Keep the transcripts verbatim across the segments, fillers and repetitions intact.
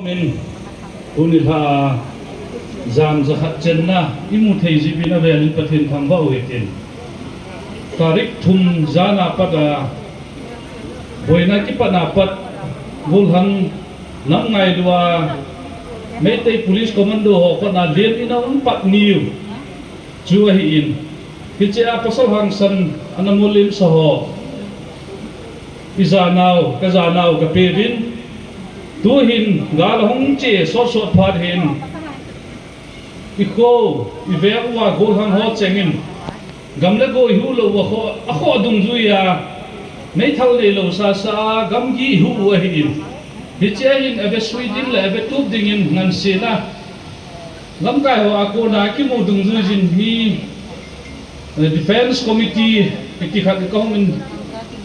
Min, tuni lha a jan jakhat chenna imu thei jipin avelin Pathen thangvah u hitin. Tarik thum jan a pat a, boina kipat a pat, golhang nam ngailu a, Meitei Police Commando ho pat a, len in a um pat niu chu ahi in. Hiche a pasal hangsan ana molin sa ho. I janau, ka janau ka pe vin. Tuhin gal ahung che sot sot phat hin, i kho, i veng uva golhang ho chengin, gam le go i hu lou uva kho, a kho dungjui a, meithal neilou sasa a gamgi i hu u ahi in. Hiche a hin a vesui ding le a vetup dingin ngansena lamkai ho a kona kimu dungjui jin hi, eh, Defence Committee kiti khat ka hung in,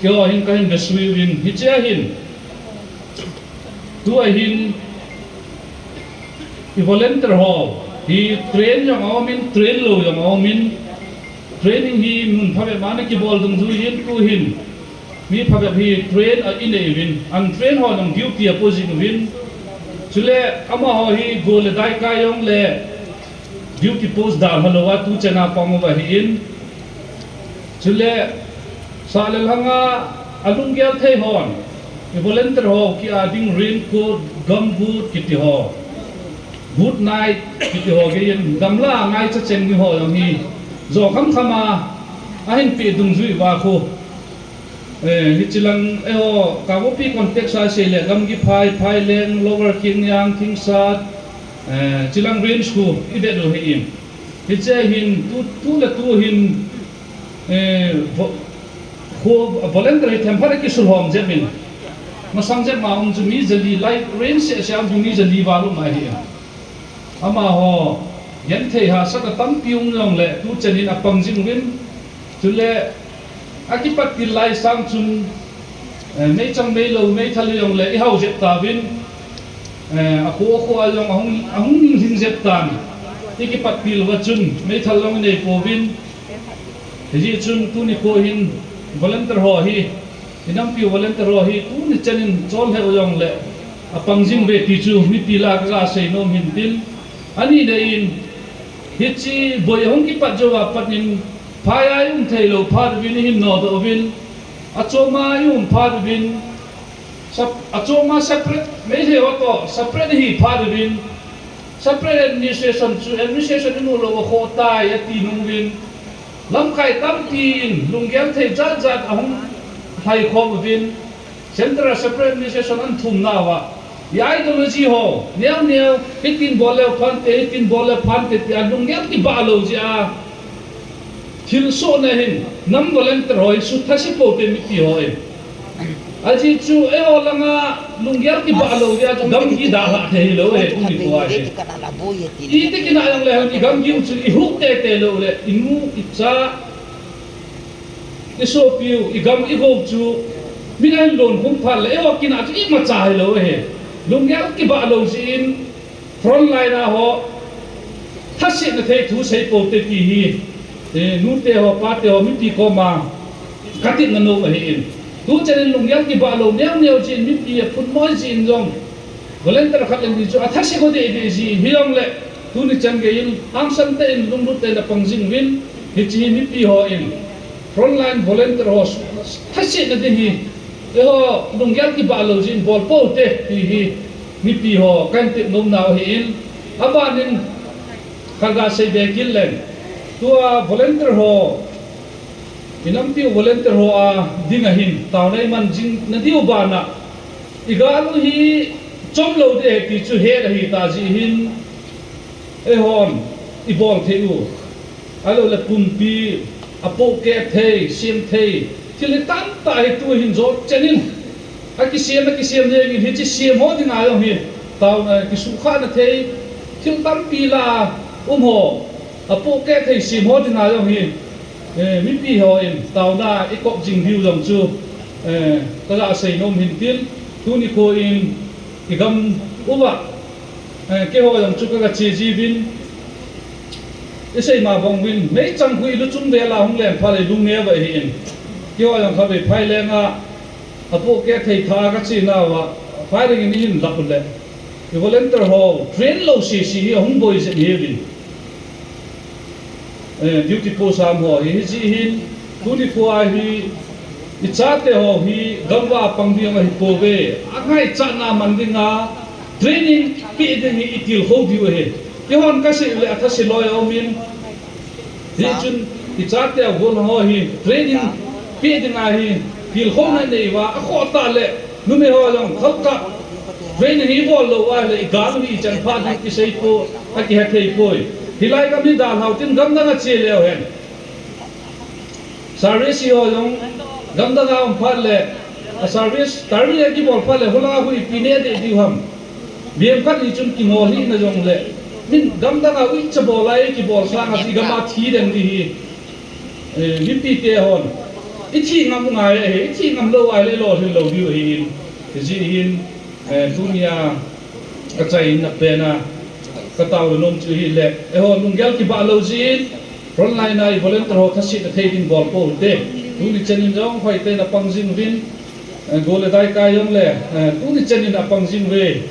keiho hin ka hin vesui uvin, hiche a hin, tua hin i volunteer ho hi train jong a um in, train lou jong a um in, training hi mun phabep a ana kibol dungjui hin, tuhin mi phabep hi train a i nei uvin, untrain ho jong duty a po jing uvin. Chule amaho hi go le daikai jong le duty post dalha lou a tu chan a pang uva ahi in. Chule sah le lhang a, a lunggel thei hon, i volunteer ho kia ding raincoat, gumboot kiti ho, good night kiti ho, kei in gamla a ngaicha cheng ni ho jong hi jo kham kham a ahin pe dungjui uva khu. Eh, hiche lang, eiho, Kangpokpi context a sei le, Gamgiphai, Phaileng, Lower Khengjang, Khingsat, eh, chulang range khu i vet u ahi in. Hiche hin, tu, tu le tu hin, eh, vo-, khu volunteer hi themkhat a kisulhom jep in. Masang jep ma um chu mi jali, lai range seh seh a um chu mi jali val um ahi in. Amaho genthei hahsatna tampi um jongle, tu chan in a pang jing uvin. Chule, a kipat til lai sang chun, eh, meichang meilou, meithal jongle, i hao jep tauvin, eh, a kho, a kho a jong ahung, ahung ning hing jep tan. I kipat til uva chun, meithal jong i nei pouvin. Hijeh chun, tuni kho hin, volunteer ho hi, i nampi volunteer ho hi, tuni chan in chol lheh u jongle, a pang jing uve ti chu, mipi lah a ka ga sei nom hin tin. Ani le in, hiche boi ahung kipat jou a pat in, phai a i um thei lou phat uvin i hin nodoh uvin, a chom a i um phat uvin, sep-, a chom a separate, Meitei ho toh separate i hi phat uvin, separate administration chu administration i mu lou a kho tai a ti nung uvin, lamkai tampi in lunggel thei jat jat ahung lhai khom uvin, Central Separate Administration an thum nauva, i ideology ho, neo neo, hitin bol leu phante, hitin bol leu phante, tia lunggel kibah lou jeh a, thilsohna hin, nam volunteer ho hi suthasi poute mipi ho hi. Ajeh chu, eiho langa lunggel kibah lou jeh a chu gamgi dalha thei hilou ahi, tuni kho a hi. Iti kinah jongle hon, i gamgi u chu i huh tete lou le, i nu, i cha, i sopiu, i gam, i gou chu, min ahin lon khum phat le, eiho kinah chu imacha hilou ahi. Lunggel kibah lou jeh in, frontline a ho, thasetna thei thu sei poute ti hi, eh, nute ho, pate ho, mipi koma, ka tipna nom ahi in. Tu chan in lunggel kibah lou neo neo jeh in, mipi a phunmoi jeh in jong, volunteer khat le ni chu a thase go deh deh jeh in, hijongle, tuni chan gei in, hangsan tah in, lunglut tah in a pang jing uvin, hiche hi mipi hon, frontline volunteer ho, thasetna ding hi, eiho lunggel kibah lou jeh in bol poute ti hi, mipi ho, kahin tep nomnau ahi in, aban in, khat ga sei be kit leng, tua volunteer ho, i nampiu volunteer ho a dinga hin, taona i man jing nadiu bana, i gal u hi chom lou ding ahi ti chu het ahi tah jeh hin, eihon, i bol thei u. Ahilou le pumpi, a pohkeh thei, sem thei, thil hi tamtah hi tu hin jot chan in. A kisem, a kisem jeng in hiche sem ho dinga jong hi. Tao, eh, kisuhkhahna thei, thil tampi la um ho. A pohkeh thei sem ho dinga jong hi. Eh, mipi hon, taona i kop jing diu jong chu. Eh, ka ga sei nom hin tin, tuni kho in, i gam uva. Eh, keiho jong chu ka ga che jiuvin, i sei ma bang uvin, meichang khu i luchung vel a hung leng phat le lungneo ahi in. Keiho jong khatvei Phaileng a, a pohkeh thei tha ka che nauva, firing in i hin lap u le. I volunteer ho train lou sese hi ahung boi jep hi uvin. Eh, duty post ham ho hi, hijeh hin, tuni khoa hi, i chate ho hi, gamva pang ding ahipouve, angaichatna man dinga, training pe ding hi i tilkhou diu ahi. Eihon kasei le athase loi aumin, hichun, i chate a gol ho hi, training pe dinga hi, tilkhouna nei uva, akhoh tah le, numei ho jong, khalkah, training hi bol lou uva le, i gal u hi i chan phat ding kisei poi, akihe thei poi. Hilai gam hi dalhau tin gamdang a che leu hen. Service ho jong, gamdang a um phat le, a service, tarmi a kibol phat le, hulang a hui pi ne de diu ham. Mihem khat ni chun kingol hina jongle, min gamdang a uicha bol a, kibol sanga i gam a thi ding di hi. Eh, mipite hon, i thi ngam ngai ahi, i thi ngam lou ahile lolhing lou diu ahi in, hijeh hin, eh, tunia, achaina pena, ka taona nom chu hile, eiho lunggel kibah lou jeh in, frontline a i volunteer ho thasetna thei ding bol pou hite, tuni chan in jong hoitah in apang jing uvin, eh, gol le daikai jongle, eh, tuni chan in apang jing uve,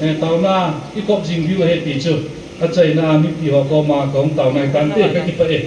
eh, taona i kop jing diu ahi ti chu, achaina mipi ho koma kahung taona hitante, kakipah e.